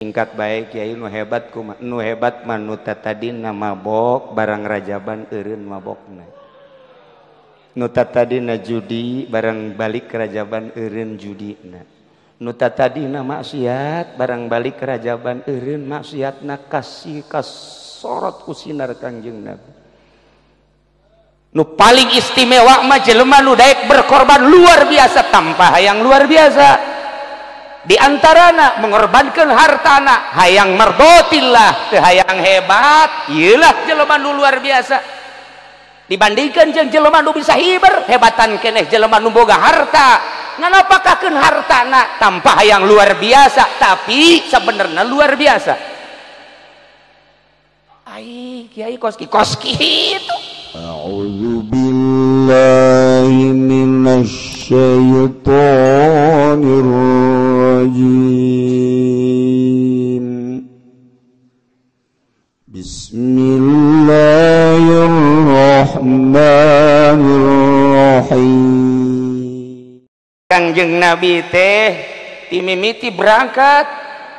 Tingkat baik kiai nu hebat kumaha nu hebat mah nu tatadina mabok barang rajaban eureun mabokna. Nu tatadina judi barang balik rajaban eureun judina. Nu tatadina maksiat barang balik rajaban eureun maksiatna kasih kasorot ku sinar Kangjeng Nabi. Nu paling istimewa mah jelema nu daek berkorban luar biasa tanpa hayang luar biasa. Di antarana mengorbankan hartana hayang mardotillah teu hayang hebat ieulah jelema nu luar biasa dibandingkan jeung jelema nu bisa hiber hebatan keneh jelema nu boga harta nganapakakeun hartana tanpa hayang luar biasa tapi sebenarnya luar biasa. Ai kiai koski koski itu. A'udzu billahi minasy syaithanir rajim. Bismillahirrahmanirrahim. Kangjeng Nabi teh timimiti berangkat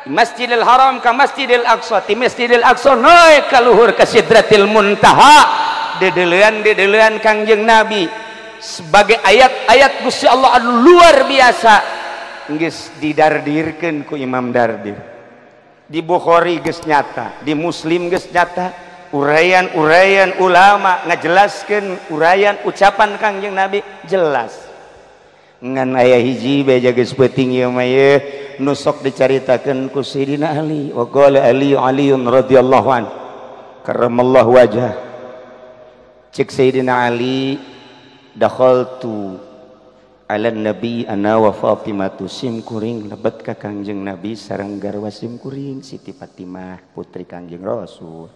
Masjidil Haram ka Masjidil Aqsa, ti Masjidil Aqsa naik ka luhur ka Sidratil Muntaha. Dedelean-dedelean Kangjeng Nabi sebagai ayat-ayat Gusti Allah anu luar biasa geus didardirkeun ku Imam Dardir. Di Bukhari geus nyata, di Muslim geus nyata, uraian-uraian ulama ngajelaskeun uraian ucapan Kangjeng Nabi jelas. Ngan aya hiji beja geus peuting ieu mah ye nu sok dicaritakeun ku Sayyidina Ali. Wa qala Ali Aliun radhiyallahu an karramallahu wajhah. Cek Sayyidina Ali, dakhaltu ala nabi ana wa Fatimatu sim kuring lebet ka Kangjeng Nabi sareng garwa sim kuring Siti Fatimah putri Kangjeng Rasul.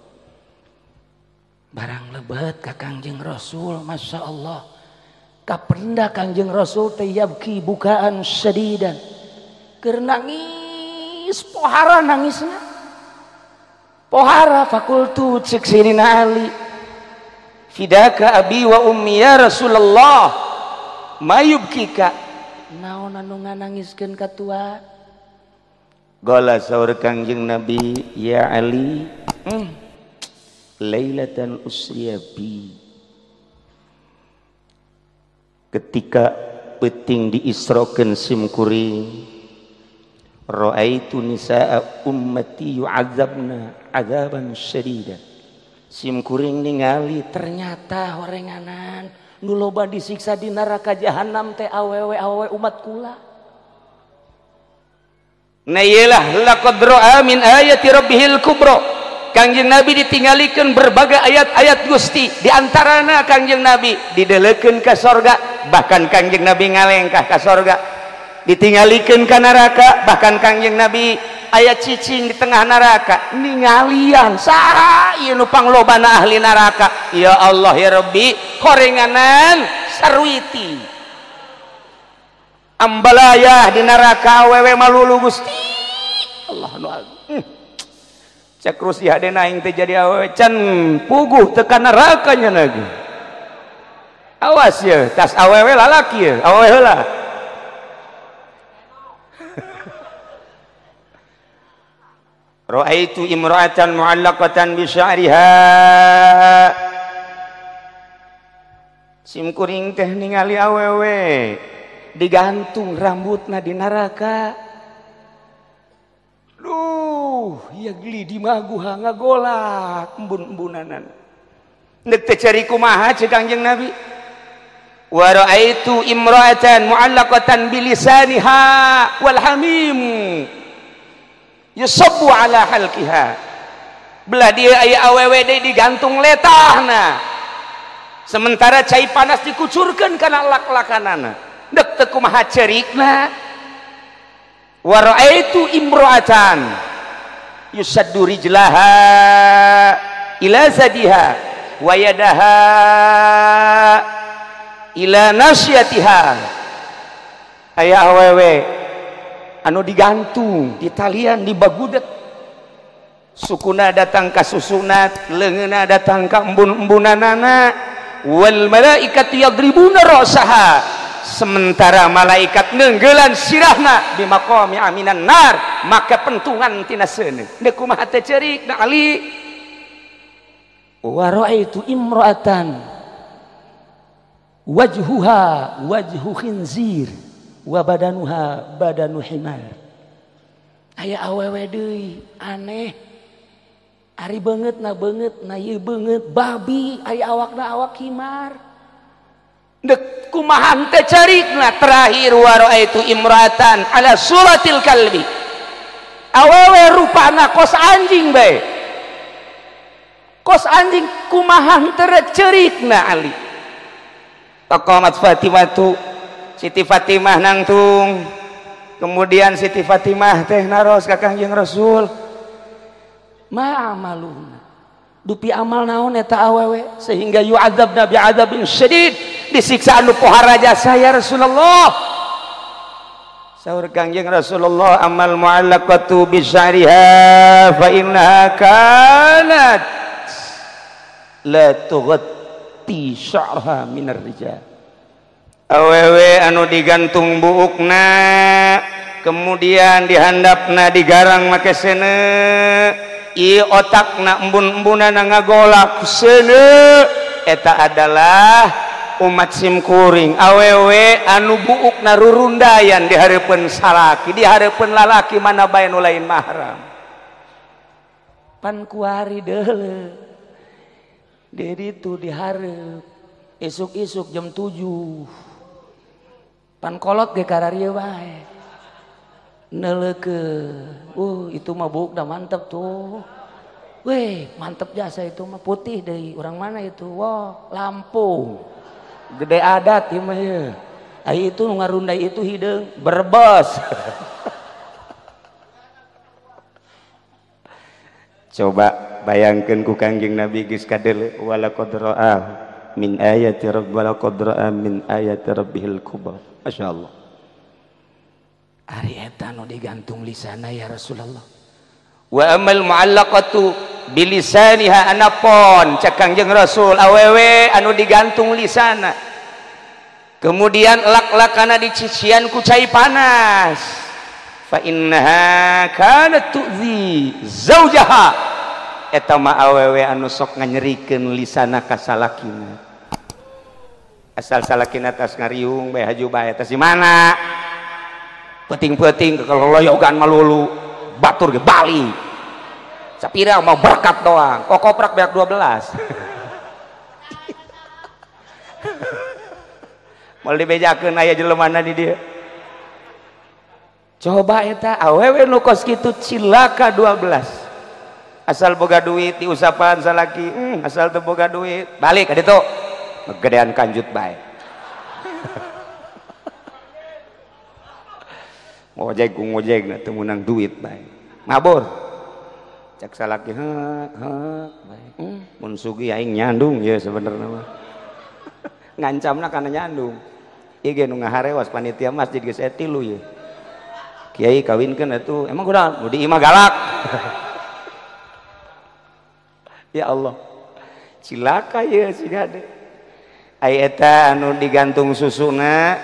Barang lebet ka Kangjeng Rasul, Masya Allah, kapenda Kangjeng Rasul teh yabki bukaan sedidan, keur nangis pohara nangisna. Pohara fakultu cek Sayyidina Ali, fidaka abi wa ummi ya Rasulullah mayubkika, naon anu nganangiskeun ka tua? Qala saur Kangjeng Nabi, ya Ali, lailatan usriya bi, ketika peuting diisrokeun sim kuring, raaitu nisaa ummati yu'adzabna adzaban syadida. Sim kuring ningali ternyata horenganan nu loba disiksa di neraka jahanam teh awewe-awewe umat kula. Nah iyalah laqad ra'a min ayati rabbihil kubra. Kangjeng Nabi ditinggalikeun berbagai ayat-ayat Gusti, di antarana Kangjeng Nabi didelekeun ka sorga, bahkan Kangjeng Nabi ngalengkah ka sorga. Ditinggalikeun ka neraka, bahkan Kangjeng Nabi aya cicing di tengah neraka ningalian saha ieu nu panglobana ahli neraka. Ya Allah ya Rabbi, horenganan sarwiti ambalayah di neraka awewe malulu Gusti Allah nu agung. Cek rusi hadena aing teh jadi awewe can puguh teu ka neraka nya lagi. Awas ye tas awewe lalaki ye awewe heula. Ra'aitu imra'atan mu'allaqatan bi sya'riha. Sim kuring teh ningali awewe digantung rambutna di neraka. Duh, ya geli di maguha ngagolak embun-embunanan. Nek teh cari kumaha ceuk Kangjeng Nabi? Wa ra'aitu imra'atan mu'allaqatan bi lisaniha wal hamim yusabbu ala halqiha. Belah dia aya awewe deui digantung letahna, sementara cai panas dikucurkeun kana lak-lakanana. Dek teu kumaha cerikna. Wa ra'aitu imra'atan yusaddu rijlaha ila zadiha wa yadaha ila nasyatiha. Aya awewe anu digantung di talian di bagudet, sukuna datang ka susunat, leungeuna datang ka embun-embunanana. Wal malaikatu yadribuna ra'saha, Sementara malaikat nenggelan sirahna di maqami aminan nar, maka pentungan tina seuneu. Deuk kumaha teh ceurik na Ali. Wa ra'aitu imra'atan wajhuha wajhu khinzir wa badanuha badanu himar. Aya awewe deui aneh. Ari beungeut na ieu beungeut babi, aya awakna awak himar. Dek kumaha teh carikna terakhir wa ra'aitu imra'atan ala suratil kalbi. Awewe rupana kos anjing bae. Kos anjing kumaha teh cerikna Ali. Taqamat Fatimah tu, Siti Fatimah nangtung. Kemudian Siti Fatimah teh naros ka Kangjeng Rasul. Ma amaluna. Dupi amal naon eta awewe sehingga yu'adzabna bi'adzabin syadid, disiksa anu pohara jasa ya Rasulullah. Saur Kangjeng Rasulullah, amal mu'allaqatu bi sya'riha fa innaha kanat la tughatti sya'raha minar rijal. Awewe anu digantung buukna, kemudian dihandapna digarang make seuneu, ieu otakna embun-embunana ngagolak seuneu, eta adalah umat simkuring. Awewe anu buukna rurundayan di hareupeun salaki, di hareupeun lalaki mana bae nu lain mahram. Pan kuari deuleu di ditu dihareup isuk-isuk jam 7. Pan kolot ge kararieu wae. Neuleukeun. Itu mah buukna mantep tuh. Weh, mantep jasa itu mah, putih deui. Urang mana itu? Wah, Lampung. Gede adat ieu mah ieu. Ai itu nu ngarundai itu hideung Brebes. Coba bayangkeun ku Kangjeng Nabi geus kadeuleu wala qad ra'a min ayati rabb wala qad ra'a min ayati rabbihil kubra. Masyaallah. Ari eta nu digantung lisana ya Rasulullah. Wa amal mu'allaqatu bilisaniha anapon cek Kangjeng Rasul awewe anu digantung lisana. Kemudian lak-lakana dicician ku cai panas. Fa innaha kanat tu'zi zaujaha. Eta mah awewe anu sok nganyerikeun lisana ka salakina. Asal salakina tas ngariung bae haju bae tas di mana? Penting-penting keloloyogan malulu batur ge bali. Sapira mau berkat doang, kok koprak beak 12. Moal dibejakeun aya jelemana di dieu. Coba eta awewe nu kos kitu cilaka 12. Asal boga duit diusapan salaki, asal teu boga duit balik ka ditu. Gedean kanjut bae. Ngojek ku ngojek teu meunang duit bae. Mabur. Cek salaki heuk heuk bae. Mun sugih aing nyandung ye sebenarnya mah. Ngancamna kana nyandung. Ieu ge nu ngaharewas panitia masjid geus aya 3 ye. Kiai kawinkeun atuh. Emang kunaon? Nu di imah galak. Ya Allah. Cilaka ye si gade. Ai eta anu digantung susuna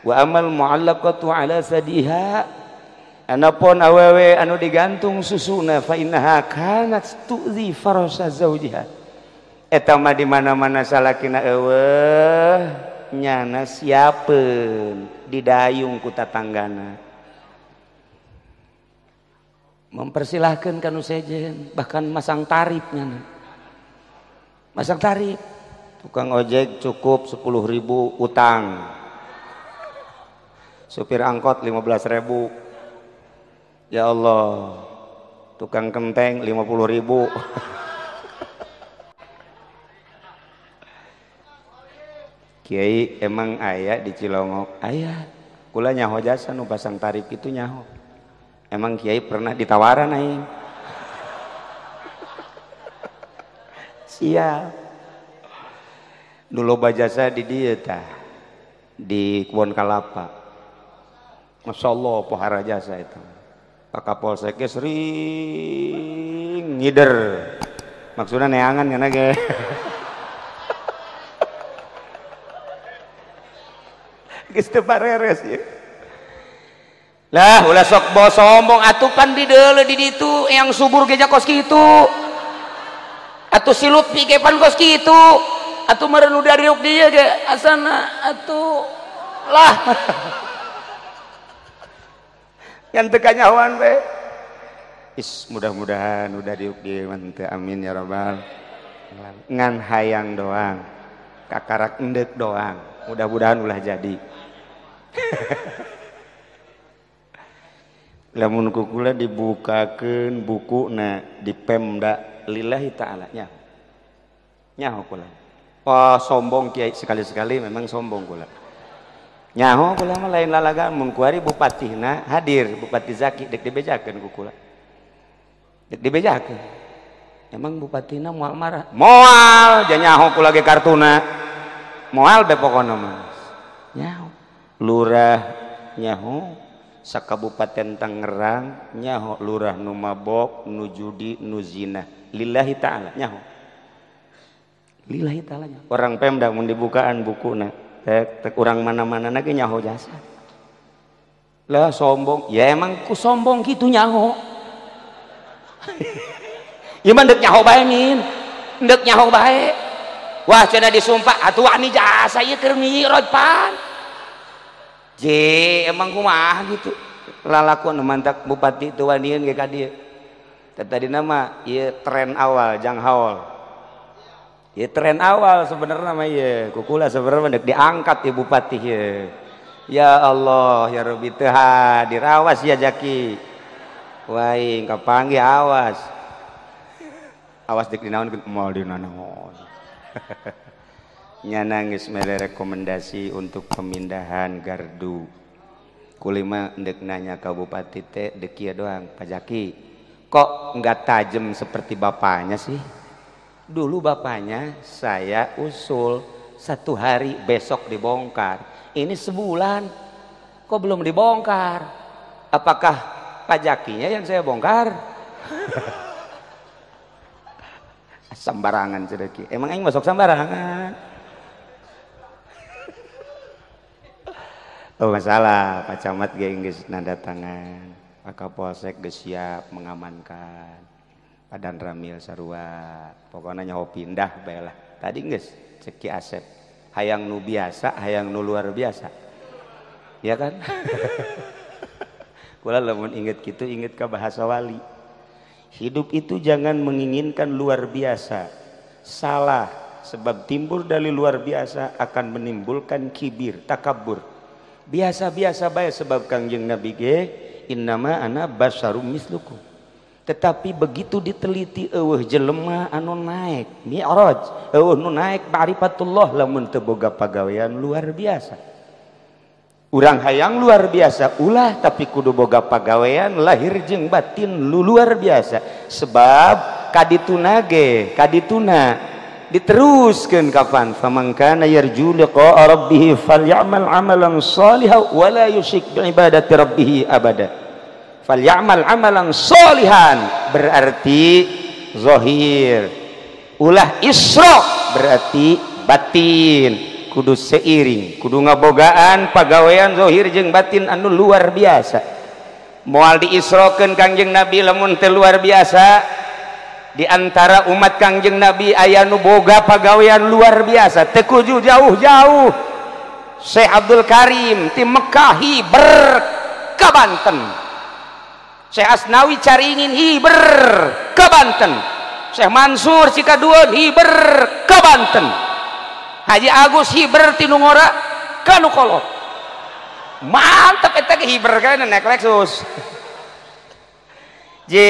wa amal mu'allaqatu ala sadiha anapun awewe anu digantung susuna fa innaha kanat tu'zi farasa zaujiha. Eta mah di mana-mana salakina eueuh nyana siapeun didayung ku tatanggana. Mempersilahkan kanu sejen, bahkan masang tarif nyana. Masang tarif. Tukang ojek cukup 10.000 utang. Supir angkot 15.000. Ya Allah. Tukang kenteng 50.000. Kiai emang aya di Cilongok? Aya. Kula nyaho jasa nu pasang tarif itu nyaho. Emang kiai pernah ditawaran aing? Siap. Nu loba jasa di dieu tah. Di Kebon Kalapa. Masya Allah pohara jasa itu. Pak Kapolsek sering ngider. Maksudnya neangan kana ge. Geus teu pareres ieu. Lah ulah sok bawa sombong atuh pan di deuleu di ditu yang subur ge kos kitu. Atuh si Lutfi ge pan kos kitu. Atuh meureun nu dariuk dieu ge asana atuh lah. Ngan teu kanyahoan we. Is mudah-mudahan udah diuk dieu mah teu, amin ya rabbal. Ngan hayang doang. Kakarak endek doang. Mudah-mudahan ulah jadi. Lamun kukula dibukakeun bukuna di Pemda lillahi ta'ala nya. Nyaho kula. Wah sombong kiai sekali-sekali memang sombong kula. Nyaho kula mah lain lalagaan mun kuari bupatihna hadir Bupati Zaki dek dibejakeun ku kula. Dek dibejakeun. Emang bupatina moal marah? Moal, ja nyaho kula ge kartuna. Moal be pokona mah. Nyaho. Lurah nyaho sakabupaten Tangerang nyaho lurah nu mabok, nu judi, nu zina. Lillahi ta'ala nyaho. Lillahi ta'ala nyaho. Orang Pemda mun dibukaan bukuna, tek tek urang mana-mana ge nyaho jasa. Lah sombong, ya emang ku sombong kitu nyaho. Ieu mah deuk nyaho bae min. Deuk nyaho bae. Wah cenah disumpah atuh wani jasa ieu keur mi'raj pan. Je emang kumaha gitu. Lalakuan mantak bupati teu wanian ge ka dieu. Tadina mah ieu tren awal jang haul. Ieu tren awal sebenarnya mah ieu. Kukula sebenarnya dek diangkat ieu bupati ieu. Ya Allah ya Rabbi teu hadir awas ya Jaki. Waing kapanggih awas. Awas dek dinaon moal dinanaon. Nya nangis mere rekomendasi untuk pemindahan gardu. Kulima ndek nanya ka bupati teh dek ieu doang, Pak Jaki. Kok nggak tajem seperti bapaknya sih? Dulu bapaknya saya usul satu hari besok dibongkar. Ini sebulan kok belum dibongkar? Apakah Pak Jakinya yang saya bongkar? Sembarangan cedeki. Emang aing masuk sembarangan. Oh masalah, Pak Camat ge geus nanda tangan, Pak Kapolsek geus siap mengamankan, Pak Danramil sarua, pokoknya nyaho pindah bae lah. Tadi geus cek Ki Asep, hayang nu biasa, hayang nu luar biasa. Ya kan? Kula lamun inget kitu inget ka bahasa wali. Hidup itu jangan menginginkan luar biasa. Salah, sebab timbul dari luar biasa akan menimbulkan kibir, takabur. Biasa-biasa bae sebab Kangjeng Nabi ge innama ana basyarum mislukum. Tetapi begitu diteliti eueuh jelema anu naik mi'raj, eueuh nu naik ma'rifatullah lamun teu boga pagawean luar biasa. Urang hayang luar biasa ulah tapi kudu boga pagawean lahir jeung batin lu luar biasa. Sebab kadituna ge kadituna diteruskeun kapan faman kana yarju liqa'a rabbih falyamal amalan shalihan wa la yusyrik bi ibadati rabbih abada. Falyamal amalan shalihan berarti zahir, ulah isra berarti batin, kudu seiring, kudu ngabogaan pagawean zahir jeung batin anu luar biasa. Moal diisrokeun Kangjeng Nabi lamun teu luar biasa. Di antara umat Kangjeng Nabi aya nu boga pagawean luar biasa, teu kudu jauh-jauh. Syekh Abdul Karim ti Mekah hiber ka Banten. Syekh Asnawi Caringin hiber ka Banten. Syekh Mansur Cikadueun hiber ka Banten. Haji Agus hiber ti nu ngora ka nu kolot. Mantep eta ge hiber kana naik Lexus. Je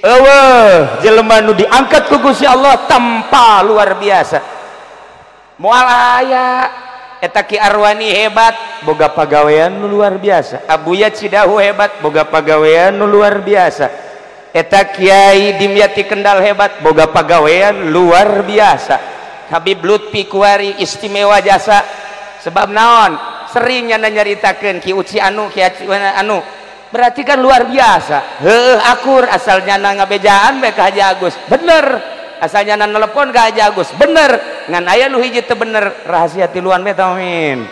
eueuh jelema nu diangkat ku Gusti Allah tanpa luar biasa. Moal aya eta Ki Arwani hebat boga pagawean nu luar biasa. Abuya Cidahu hebat boga pagawean nu luar biasa. Eta Kiai Dimyati Kendal hebat boga pagawean luar biasa. Habib Lutfi Kuari istimewa jasa sebab naon sering nyana nyaritakeun Ki Uci anu Ki anu berarti kan luar biasa. Heuh akur asal nyana ngabejaan bae ka Haji Agus bener, asal nyana nelepon ka Haji Agus bener, ngan aya nu hiji teu bener rahasia tiluan bae tah min.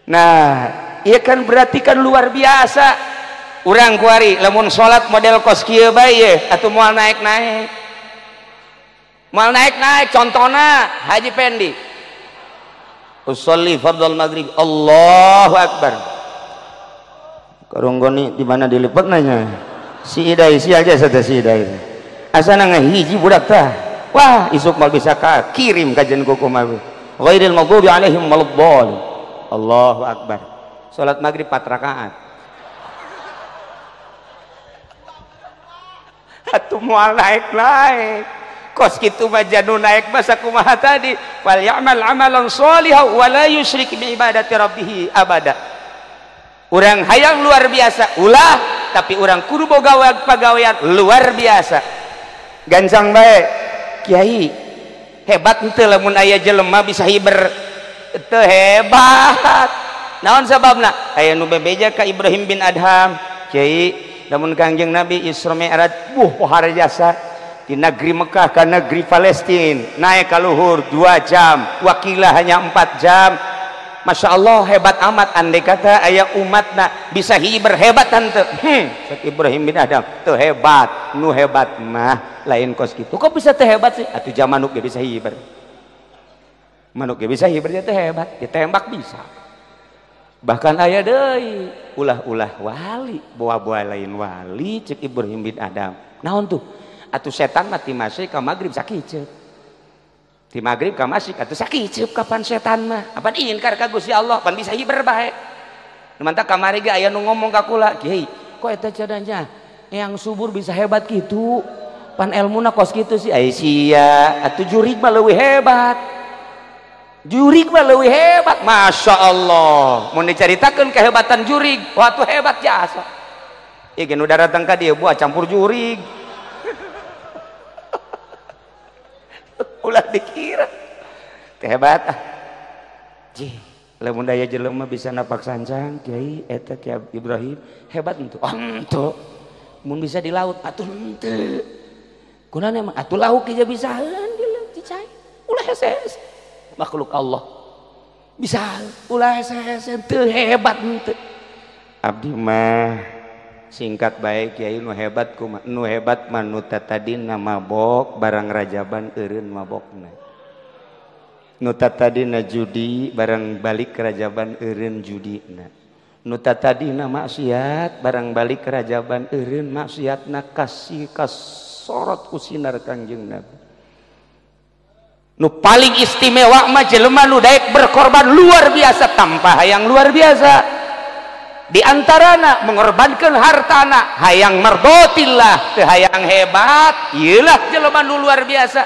Nah iya kan berarti kan luar biasa. Urang kuari lamun salat model kos kieu bae ye atuh moal naik-naik. Moal naik-naik contona Haji Pendi. Usolli fardhal maghrib, Allahu akbar. Karonggoni di mana dilipet nanya? Si Idai si aja saja si Idai. Asana ngahiji budak tah. Wah, isuk mal bisa ka kirim kajian kuku mah. Ghairil maghdubi alaihim waladdallin. Allahu akbar. Salat maghrib 4 rakaat. Atuh moal naik-naik. Kos kitu mah janu naik masa kumaha tadi. Wal ya'mal amalan sholihan wa la yusyrik bi ibadati rabbih abada. Urang hayang luar biasa ulah, tapi urang kudu boga pagawean luar biasa. Gancang bae kiai hebat henteu lamun aya jelema bisa hiber teu hebat. Naon sababna? Aya nu bebeja ka Ibrahim bin Adham, kiai lamun Kangjeng Nabi Isra Mi'raj buh pohara jasa di negeri Mekah ke negeri Palestina naik ka luhur 2 jam, wakilah hanya 4 jam. Masya Allah hebat amat andai kata aya umatna bisa hiber hebat tante. Cek Ibrahim bin Adham teu hebat, nu hebat mah lain kos kitu. Kok bisa teu hebat sih? Atuh jam manuk ge bisa hiber. Manuk ge bisa hiber teu hebat, ditembak bisa. Bahkan aya deui ulah-ulah wali, boa-boa lain wali cek Ibrahim bin Adham. Naon tuh? Atuh setan mah ti masih ka magrib sakiceup. Di maghrib ka masih atuh sakiceup kapan setan mah. Apan ingkar ka Gusti Allah, pan bisa hiber bae. Nu mantak kamari ge aya nu ngomong ka kula, "Kiai, kok eta cadanya yang subur bisa hebat kitu? Pan elmuna kos kitu sih." Ai sia, atuh jurig mah leuwih hebat. Jurig mah leuwih hebat. Masya Allah. Mun dicaritakeun kehebatan jurig, wah tuh hebat jasa. Ieu ge nu daratang ka dieu buah campur jurig. Ulah dikira hebat ah. Jih, lamun daya jelema bisa napak sancang, kiai eta Kiai Ibrahim hebat henteu. Oh henteu. Mun bisa di laut atuh henteu. Kunaon emang atuh lauk ge bisaeun di laut cicai. Ulah hese-hese. Makhluk Allah. Bisa ulah hese-hese teu hebat henteu. Abdi mah singkat baik kiai nu hebat kumaha nu hebat mah nu tatadina mabok barang rajaban eureun mabokna. Nu tatadina judi barang balik rajaban eureun judina. Nu tatadina maksiat barang balik rajaban eureun maksiatna kasih kasorot ku sinar Kangjeng Nabi. Nu paling istimewa mah jelema nu daek berkorban luar biasa tanpa hayang luar biasa. Di antarana mengorbankan hartana hayang mardotillah teu hayang hebat, ieulah jelema nu luar biasa.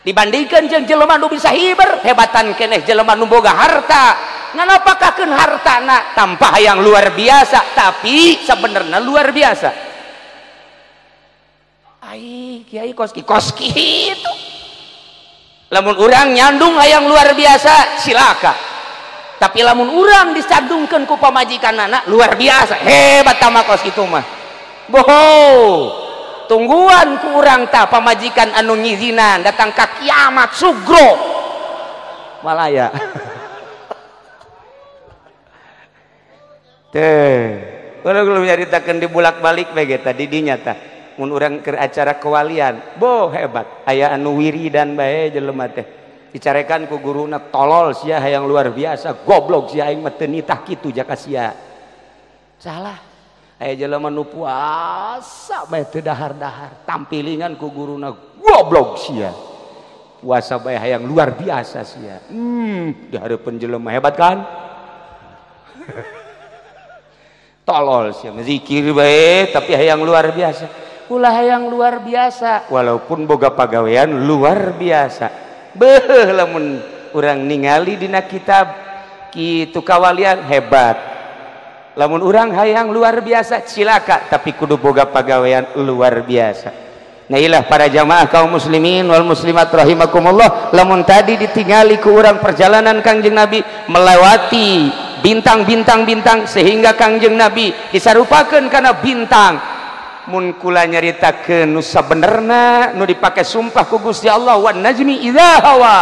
Dibandingkan jeung jelema nu bisa hiber, hebatan keneh jelema nu boga harta. Nganapakakeun hartana tanpa hayang luar biasa, tapi sebenarnya luar biasa. Ai kiai kos kitu. Lamun urang nyandung hayang luar biasa silaka. Tapi lamun urang disandungkeun ku pamajikan anak luar biasa hebat tama kos kitu mah. Boho tungguan ku urang ta pamajikan anu ngizinan datang ka kiamat sugro malaya. Teh urang belum nyaritakeun di bolak-balik bae ge tadi dinya tah mun urang keur acara kewalian boh hebat aya anu wiridan bae jelema teh. Dicarekan ku guruna tolol sia hayang luar biasa goblok sia aing mah teu nitah kitu jaka sia. Salah. Aya jelema nu puasa bae teu dahar-dahar tampilingan ku guruna goblok sia. Puasa bae hayang luar biasa sia. Di hareupeun jelema hebat kan? Tolol sia zikir bae tapi hayang luar biasa. Ulah hayang luar biasa walaupun boga pagawean luar biasa. Beuh lamun urang ningali dina kitab kitu kawalian hebat. Lamun urang hayang luar biasa cilaka tapi kudu boga pagawean luar biasa. Nah ilah para jamaah kaum muslimin wal muslimat rahimakumullah, lamun tadi ditingali ku urang perjalanan Kangjeng Nabi melewati bintang-bintang-bintang sehingga Kangjeng Nabi disarupakeun kana bintang. Mun kula nyaritakeun nu sabenerna nu dipake sumpah ku Gusti Allah wan najmi idza hawa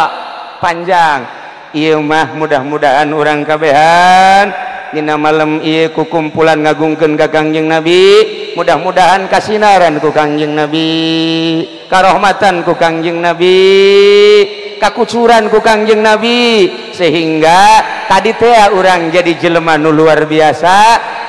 panjang. Ieu mah mudah-mudahan urang kabehan dina malam ieu ku kumpulan ngagungkeun ka Kangjeng Nabi, mudah-mudahan kasinaran ku Kangjeng Nabi, karohmatan ku Kangjeng Nabi, kakucuran ku Kangjeng Nabi, sehingga tadi teh urang jadi jelema nu luar biasa,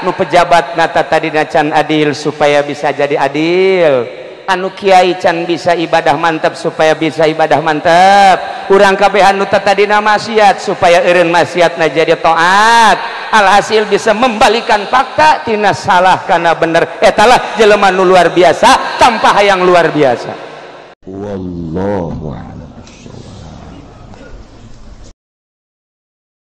nu pejabat nata tadi can adil supaya bisa jadi adil, anu kiai can bisa ibadah mantap supaya bisa ibadah mantap, urang kabehan nu tadina maksiat supaya eureun maksiatna jadi taat, alhasil bisa membalikan fakta tina salah kana bener. Etalah jelema nu luar biasa tanpa hayang luar biasa. Wallahu a'lam.